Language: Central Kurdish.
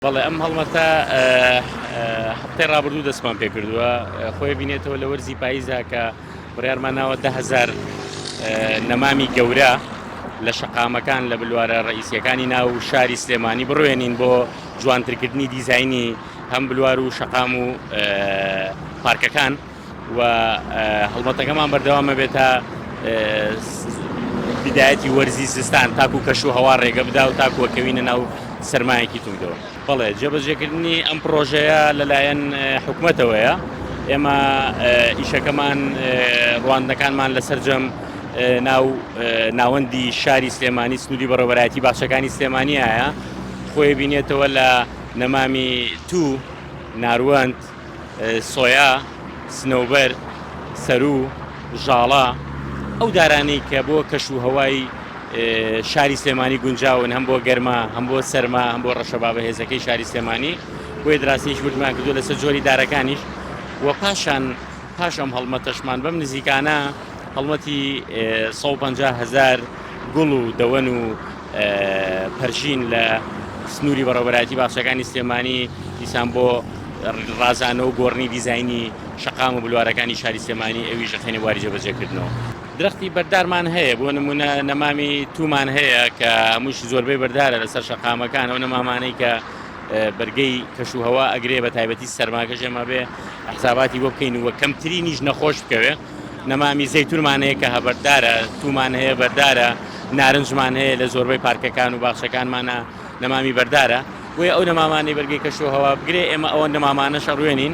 بەڵێ ئەم هەڵمەتە هەفتەی ڕابردوو دەستمان پێکردووە خۆی بینێتەوە لە وەرزی پاییزا کە بڕیارمان ناوە 10هزار نەمامی گەورە لە شەقامەکان لە بلوارە ڕئیسیەکانی ناو شاری سلێمانی بڕوێنین بۆ جوانترکردنی دیزایانی هەم بلوار و شەقام و پارکەکان. و هەڵمەتەکەمان بەردەوامە بێت تا بدایەتی وەرزی زستان تاکو کەش و هەوا ڕێگە بدا و تاکووە کەوینە ناو سەرمایەکی توندەوە. بەڵێ جێبەجێکردنی ئەم پرۆژەیە لەلایەن حکومەتەوەیە ئێمە ئیشەکەمان ڕواندنەکانمان لە سەرجەم ناو ناوەندی شاری سلێمانی سنووری بەڕێوەبەرایەتی باخچەکانی سلێمانیایە خۆی بینێتەوە لە نەمامی تو ناروەند سۆیا، سنەوبەر، سەروو، ژاڵە، ئەو دارانەی کە بۆ کەش و هەوای شاری سلێمانی گونجاون هەم بۆ گەرما هەم بۆ سەرما هەم بۆ ڕەشەبا بەهێزەکەی شاری سلێمانی بۆیە دراسەیەکی وردمان کردووە لەسەر جۆری دارەکانیش و پاشان پاش ئەم هەڵمەتەشمان بەم نزیکانە هەڵمەتی 150 هزار گوڵ و دەوەن و پەرژین لە سنووری بەڕێوەبەرایەتی باخچەکانی سلێمانی دیسان بۆ ڕازانەوە و گۆڕنی دیزاینی شەقام و بلوارەکانی شاری سلێمانی ئەویش ئەخەینە بواری جێبەجێکردنەوە. درەختی بەردارمان هەیە بۆ نمونە نەمامی تومان هەیە کە هەمووش زۆربەی بەردارە لەسەر شەقامەکان ئەو نەمامانەی کە بەرگەی کەش و هەوا ئەگرێ بە تایبەتی سەرماکەش ئێمە بێ حساباتی بۆ بکەین و کەمترینیش نەخۆش بکەوێ نەمامی زەیتونمان هەیە کە هەبەردارە، توومان هەیە بەردارە، نارنجمان هەیە لە زۆربەی پارکەکان و باخچەکانمانە نەمامی بەردارە، بۆیە ئەو نەمامانەی بەرگەی کەشوهەوا بگرێ ئێمە ئەوە نەمامانەش ئەڕوێنین.